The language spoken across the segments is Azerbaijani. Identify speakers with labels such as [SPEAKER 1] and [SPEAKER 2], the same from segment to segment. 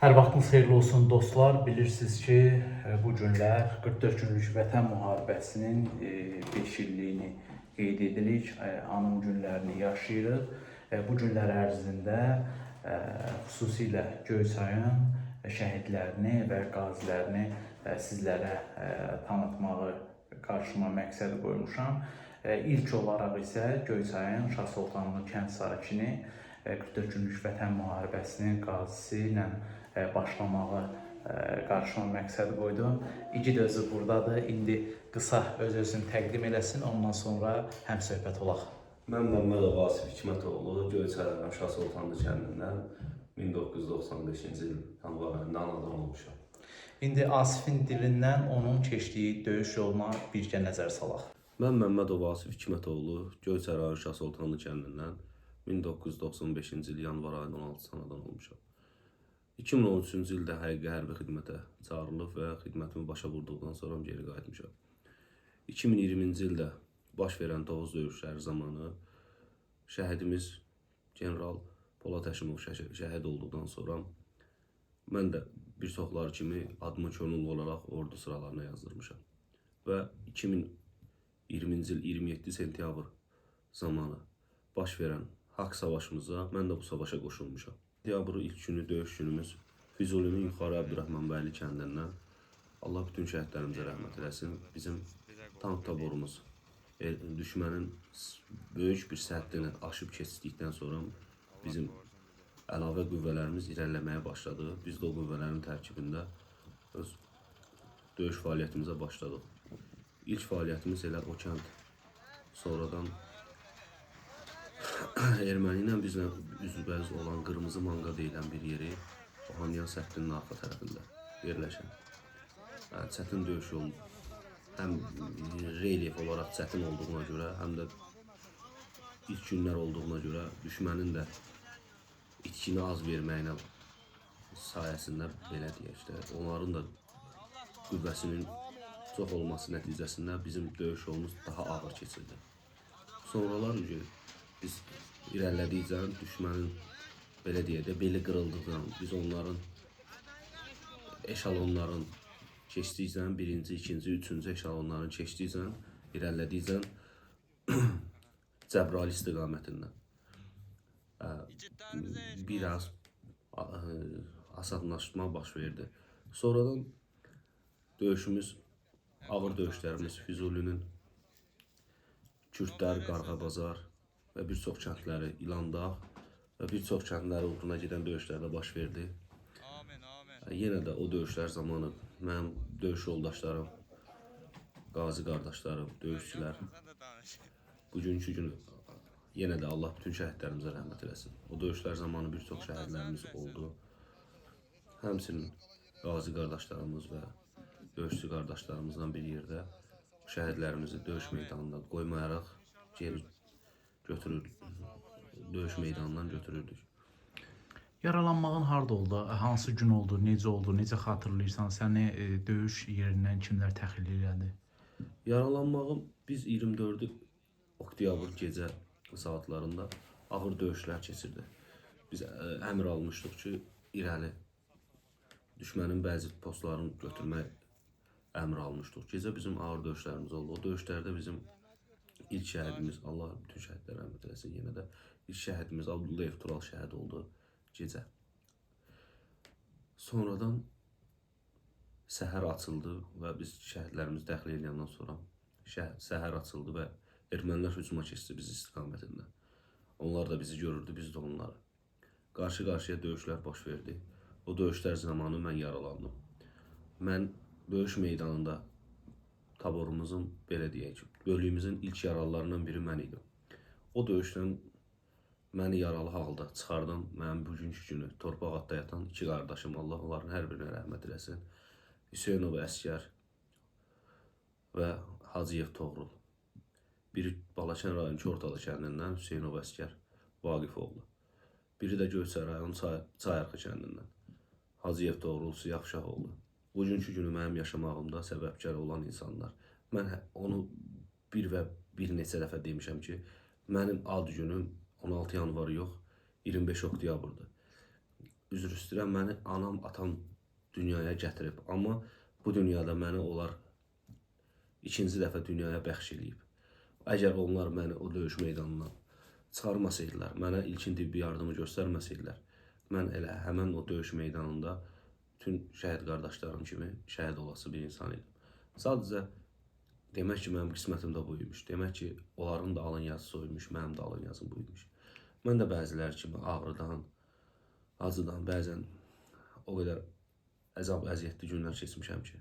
[SPEAKER 1] Hər vaxtınız xeyirli olsun dostlar. Bilirsiniz ki, bu günlər 44 günlük Vətən müharibəsinin 5 illiyini qeyd edirik. Anım günlərini yaşayırıq. Bu günlər ərzində xüsusilə Göyçayın şəhidlərini və qazilərini sizlərə tanıtmağı qarşıma məqsəd qoymuşam. İlk olaraq isə Göyçayın Şah Sultanlı kənd sakini 44 günlük Vətən müharibəsinin qazisi ilə başlamağı qarşıma məqsəd qoydum. İgid özü burdadır. İndi qısa öz-özünü təqdim eləsin, ondan sonra həmsöhbət olaq.
[SPEAKER 2] Mən Məmmədov Vasif Hikmətoğlu, Göyçay rayon Şah Sultanlı kəndindən 1995-ci il yanvar ayında anadan olmuşam.
[SPEAKER 1] İndi Asifin dilindən onun keçdiyi döyüş yoluna birgə nəzər salaq.
[SPEAKER 2] Mən Məmmədov Vasif Hikmətoğlu, Göyçay rayon Şah Sultanlı kəndindən 1995-ci il yanvar ayının 16-sı anadan olmuşam. 2013-cü ildə həqiqi hərbi xidmətə çağırılıb və xidmətimi başa vurduqdan sonra geri qayıtmışam. 2020-ci ildə baş verən Tovuz döyüşləri zamanı şəhidimiz general Polad Həşimov şəhid olduqdan sonra mən də bir çoxları kimi adımı könüllü olaraq ordu sıralarına yazdırmışam. Və 2020-ci il 27 sentyabr zamanı baş verən haqq savaşımıza mən də bu savaşa qoşulmuşam. Sentyabrın ilk günü döyüş günümüz Füzulinin Yuxarı Əbdürrahmanbəyli kəndindən Allah bütün şəhidlərimizə rəhmət eləsin. Bizim tank taborumuz düşmənin böyük bir səddini aşıb keçdikdən sonra bizim əlavə qüvvələrimiz irəliləməyə başladı. Biz də o qüvvələrin tərkibində öz döyüş fəaliyyətimizə başladıq. İlk fəaliyyətimiz elə o kənd. Sonradan erməni ilə bizlə üzbəüz olan Qırmızı Manqa deyilən bir yeri Ohanyan səddinin arxa tərəfində yerləşən. Çətin döyüş yolu həm relyef olaraq çətin olduğuna görə, həm də ilk günlər olduğuna görə düşmənin də itkini az verməyinə sayəsində belə deyək də, onların da qüvvəsinin çox olması nəticəsində bizim döyüş yolumuz daha ağır keçirdi. Sonralar biz irəlilədikcə düşmənin belə deyək də beli qırıldıqca biz onların eşalonların keçdikcə birinci, ikinci, üçüncü eşalonların keçdikcə irəlilədikcə Cəbrayıl istiqamətindən biraz asanlaşma baş verdi. Sonradan döyüşümüz, ağır döyüşlərimiz Füzulinin Kürtlər, Qarğabazar və bir çox kəndləri, İlandağ və bir çox kəndləri uğruna gedən döyüşlərdə baş verdi.
[SPEAKER 3] Amin, amin.
[SPEAKER 2] Yenə də o döyüşlər zamanı mənim döyüş yoldaşlarım, qazi qardaşlarım, döyüşçülər
[SPEAKER 3] Sen de danış.
[SPEAKER 2] bugünkü gün yenə də Allah bütün şəhidlərimizə rəhmət eləsin. O döyüşlər zamanı bir çox şəhidlərimiz oldu. Həmçinin qazi qardaşlarımız və döyüşçü qardaşlarımızla bir yerdə şəhidlərimizi döyüş meydanında qoymayaraq geri götürür, döyüş meydanından götürürdük.
[SPEAKER 1] Yaralanmağın harda oldu? Hansı gün oldu? Necə oldu? Necə xatırlayırsan? Səni döyüş yerindən kimlər təxliyə elədi?
[SPEAKER 2] Yaralanmağım biz 24 oktyabr gecə saatlarında ağır döyüşlər keçirdi. Biz əmr almışdıq ki, irəli düşmənin bəzi postlarını götürmək əmr almışdıq. Gecə bizim ağır döyüşlərimiz oldu. O döyüşlərdə bizim ilk şəhidimiz, Allah bütün şəhidlərə rəhmət eləsin, yenə də ilk şəhidimiz Abdullayev Tural şəhid oldu gecə. Sonradan səhər açıldı və biz şəhidlərimizi təxliyə edəndən sonra səhər açıldı və ermənilər hücuma keçdi biz istiqamətində. Onlar da bizi görürdü, biz də onları. Qarşı-qarşıya döyüşlər baş verdi. O döyüşlər zamanı mən yaralandım. Mən döyüş meydanında taborumuzun, belə deyək, bölüyümüzün ilk yaralılarından biri mən idim. O döyüşdən məni yaralı halda çıxardan mənim bugünkü günü torpaq altda yatan iki qardaşım, Allah onların hər birinə rəhmət eləsin. Hüseynov Əskər və Hacıyev Toğrul. Biri Balakən rayon Kortalı kəndindən Hüseynov Əskər Vaqifoğlu. Biri də Göyçay rayon Çayarxı kəndindən Hacıyev Toğrul Siyah Şahoğlu. Bugünkü günü mənim yaşamağımda səbəbkar olan insanlar. Mən onu bir və bir neçə dəfə demişəm ki, mənim ad günüm 16 yanvar yox, 25 oktyabrdır. Üzr istəyirəm, məni anam, atam dünyaya gətirib, amma bu dünyada məni onlar ikinci dəfə dünyaya bəxş eləyib. Əgər onlar məni o döyüş meydanından çıxarmasaydılar, mənə ilkin tibbi yardımı göstərməsəydilər, mən elə həmən o döyüş meydanında bütün şəhid qardaşlarım kimi şəhid olası bir insan idim. Sadəcə demək ki, mənim qismətimdə bu imiş. Demək ki, onların da alın yazısı o imiş, mənim də alın yazım bu imiş. Mən də bəziləri kimi ağrıdan, acıdan bəzən o qədər əzab, əziyyətli günlər keçmişəm ki,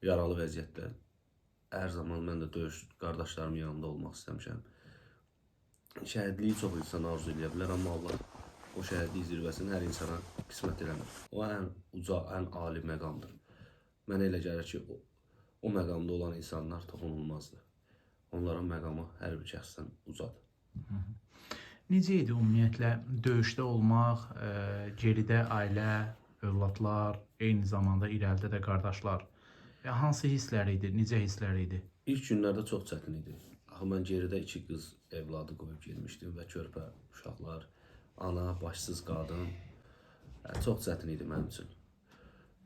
[SPEAKER 2] yaralı vəziyyətdə hər zaman mən də döyüş qardaşlarımın yanında olmaq istəmişəm. Şəhidliyi çox insan arzu eləyə bilər, amma Allah o şəhidlik zirvəsini hər insana qismət eləmir. O ən uca, ən ali məqamdır. Mənə elə gəlir ki, o məqamda olan insanlar toxunulmazdır. Onların məqamı hər bir şəxsdən ucadır.
[SPEAKER 1] Necə idi ümumiyyətlə döyüşdə olmaq, geridə ailə, övladlar, eyni zamanda irəlidə də qardaşlar? Hansı hisslər idi, necə hisslər idi?
[SPEAKER 2] İlk günlərdə çox çətin idi. Axı mən geridə 2 qız evladı qoyub getmişdim və körpə uşaqlar, ana, başsız qadın. Çox çətin idi mənim üçün.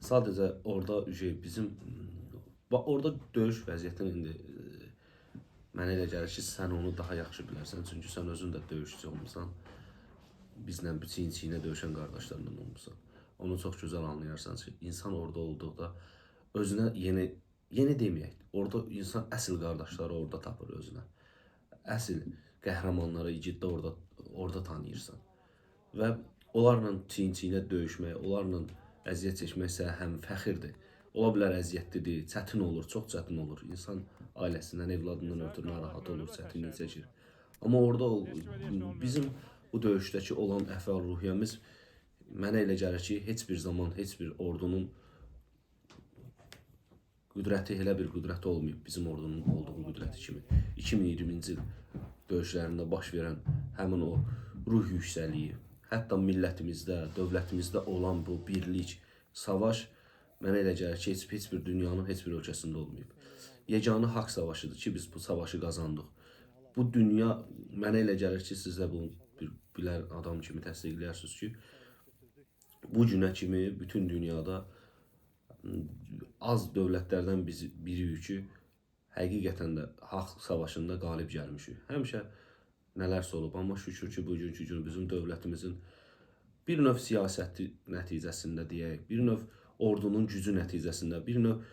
[SPEAKER 2] Sadəcə orada bizim orada döyüş vəziyyətini indi mənə elə gəlir ki, sən onu daha yaxşı bilərsən. Çünki sən özün də döyüşçü olmusan. Bizlə çiyin-çiyinə döyüşən qardaşlarla olmusan. Onu çox gözəl anlayarsan ki, insan orada olduqda özünə yeni deməyək, orada insan əsl qardaşları orada tapır özünə. Əsl qəhrəmanları, igiddə orada tanıyırsan. Və onlarla çiyin-çiyinə döyüşmək, onlarla əziyyət çəkmək isə həm fəxirdir. Ola bilər əziyyətlidir, çətin olur, çox çətin olur. İnsan ailəsindən, evladından ötürü narahat olur, çətinlik çəkir. Amma orada bizim bu döyüşdəki olan əhval-ruhiyyəmiz mənə elə gəlir ki, heç bir zaman, heç bir ordunun qüdrəti elə bir qüdrəti olmayıb bizim ordunun olduğu qüdrəti kimi. 2020-ci il döyüşlərində baş verən həmin o ruh yüksəliyi, hətta millətimizdə, dövlətimizdə olan bu birlik, savaş mənə elə gəlir ki, heç bir dünyanın heç bir ölkəsində olmayıb. Yeganə haqq savaşıdır ki, biz bu savaşı qazandıq. Bu dünya mənə elə gəlir ki, siz də bunu bilər adam kimi təsdiqləyərsiniz ki, bu günə kimi bütün dünyada az dövlətlərdən biz biriyik ki, həqiqətən də haqq savaşında qalib gəlmişik. Həmişə nələrsə olub, amma şükür ki, bugünkü gün bizim dövlətimizin bir növ siyasəti nəticəsində deyək, bir növ ordunun gücü nəticəsində, bir növ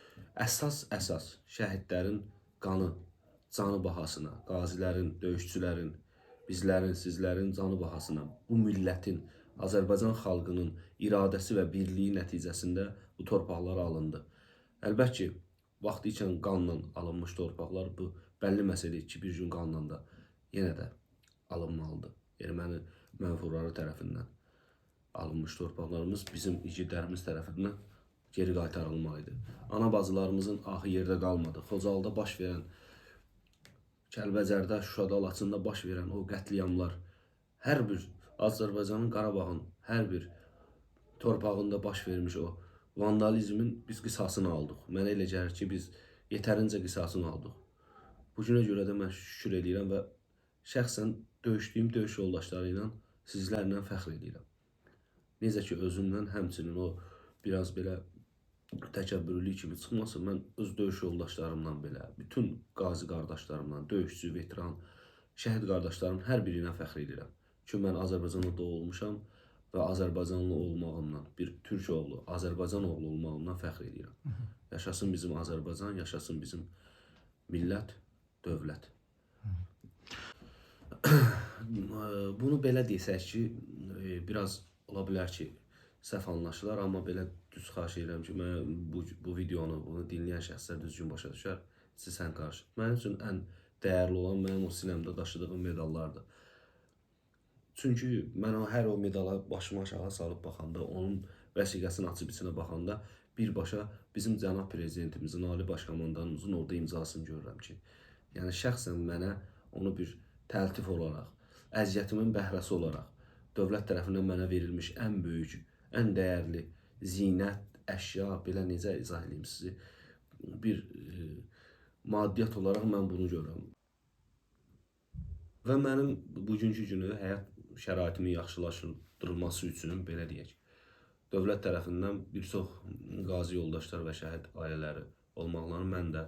[SPEAKER 2] əsas şəhidlərin qanı, canı bahasına, qazilərin, döyüşçülərin, bizlərin, sizlərin canı bahasına, bu millətin, Azərbaycan xalqının iradəsi və birliyi nəticəsində bu torpaqlar alındı. Əlbəttə ki, vaxtı ikən qanla alınmış torpaqlar bu bəlli məsələdir ki, bir gün qanla da yenə də alınmalıdır. Erməni mənfurları tərəfindən alınmış torpaqlarımız bizim igidlərimiz tərəfindən geri qaytarılmalıdır. Ana bacılarımızın ahı yerdə qalmadı. Xocalıda baş verən, Kəlbəcərdə, Şuşada, Laçında baş verən o qətliamlar, hər bir Azərbaycanın, Qarabağın hər bir torpağında baş vermiş o vandalizmin biz qisasını aldıq. Mənə elə gəlir ki, biz yetərincə qisasını aldıq. Bu günə görə də mən şükür eləyirəm və şəxsən döyüşdüyüm döyüş yoldaşları ilə sizlərlə fəxr eləyirəm. Necə ki, özümlə həmçinin o biraz belə təkəbbürlük kimi çıxmasın, mən öz döyüş yoldaşlarımla belə, bütün qazi qardaşlarımla, döyüşçü, veteran, şəhid qardaşlarımın hər biri ilə fəxr edirəm. Çünki mən Azərbaycanda doğulmuşam və Azərbaycanlı olmağımla, bir türk oğlu, Azərbaycan oğlu olmağımdan fəxr edirəm. Yaşasın bizim Azərbaycan, yaşasın bizim millət, dövlət. Bunu belə desək ki, biraz ola bilər ki, səhv anlaşılar, amma belə düz xahiş edirəm ki, mən bu videonu, bunu dinləyən şəxslər düzgün başa düşər, sən qarşı. Mənim üçün ən dəyərli olan mənim o sinəmdə daşıdığım medallardır. Çünki mən hər o medala başımı aşağı salıb baxanda, onun vəsiqəsini açıb içinə baxanda birbaşa bizim cənab prezidentimizin, ali baş komandanımızın orada imzasını görürəm ki, yəni şəxsən mənə onu bir təltif olaraq, əziyyətimin bəhrəsi olaraq dövlət tərəfindən mənə verilmiş ən böyük, ən dəyərli zinət, əşya, belə necə izah edeyim sizi, bir maddiyyat olaraq mən bunu görürəm. Və mənim bugünkü günü həyat şəraitimin yaxşılaşdırılması üçün, belə deyək, Dövlət tərəfindən bir çox qazi yoldaşlar və şəhid ailələri olmaqla mən də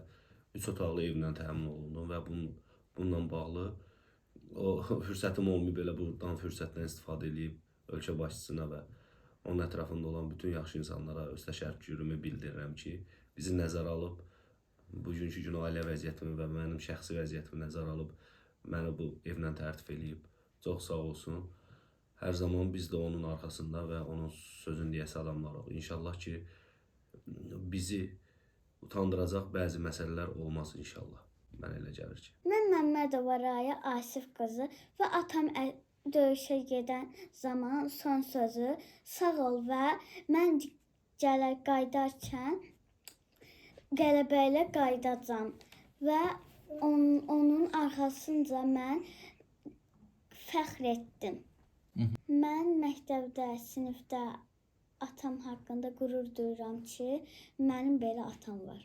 [SPEAKER 2] üç otaqlı evlə təmin olundum və bununla bağlı o fürsətim olmayıb, elə buradan fürsətdən istifadə eləyib ölkə başçısına və onun ətrafında olan bütün yaxşı insanlara öz təşəkkürümü bildirirəm ki, bizi nəzərə alıb bugünkü gün ailə vəziyyətimi və mənim şəxsi vəziyyətimi nəzərə alıb məni bu evlə tərtif eləyib. Çox sağ olsun. Hər zaman biz də onun arxasında və onun sözün deyəsi adamlarıq. İnşallah ki, bizi utandıracaq bəzi məsələlər olmaz inşallah. Mənə elə gəlir ki.
[SPEAKER 4] Mən Məmmədova Raya Asif qızı və atam döyüşə gedən zaman son sözü sağ ol və mən gələ qayıdarkən qələbə ilə qayıdacam və onun arxasınca mən fəxr etdim. Mən məktəbdə, sinifdə atam haqqında qürur duyuram ki, mənim belə atam var.